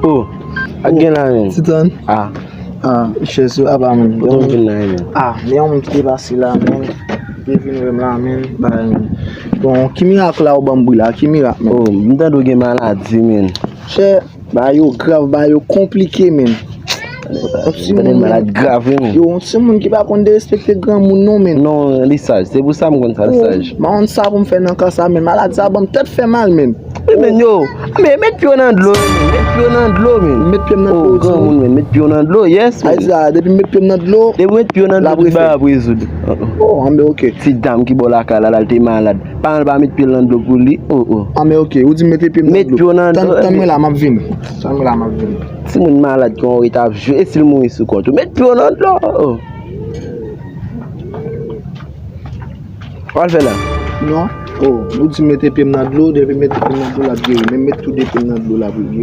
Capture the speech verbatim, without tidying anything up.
Oh, ak gen la menm. Ti tann. Ah. Ah, chèz yo apa menm. Kote w vin la menm? Ah, men yon moun ki te pase la menm. Ki te vin wè m la menm. Bagay menm. Bon, ki mirak la ou ban m bri la? Ki mirak menm? Oh, m tande w gen maladi menm. Chè, bagay yo grav, bagay yo konplike menm. Ou tande malad grav wi menm. Yo, yon timoun ki pa konn derespekte granmoun non menm. Non, li saj. Se pou sa m konn sa, li saj. M pa konn sa pou m fè nan ka sa menm. Maladi sa ban m tèt fè mal menm. Wi menm yo. Men met pye w nan dlo, men. Met pye w nan dlo, men. Met pye m nan dlo, granmoun, men. Met pye w nan dlo, yes, men. Ayiti la, depi m met pye m nan dlo. Depi w met pye w nan dlo, tout bagay ap rezoud. Oh, anben, ok. Ti dam ki bò lakay la, la, l te malad. Paran l pa met pye l nan dlo pou li. Oh, oh. Anben, ok. Ou di m mete pye m nan dlo. Met pye w nan dlo. Tann mwen la, m ap vini. Tann mwen la, m ap vini. Timoun malad ki yon ret ap jwe, e si l mouri sou kont ou. Met pye w nan dlo. Oh. Sa w al fè la? Non. Oh, ou di mete pye m nan dlo, depi mete pye m nan dlo l ap geri. Men met tou de pye m nan dlo l ap geri.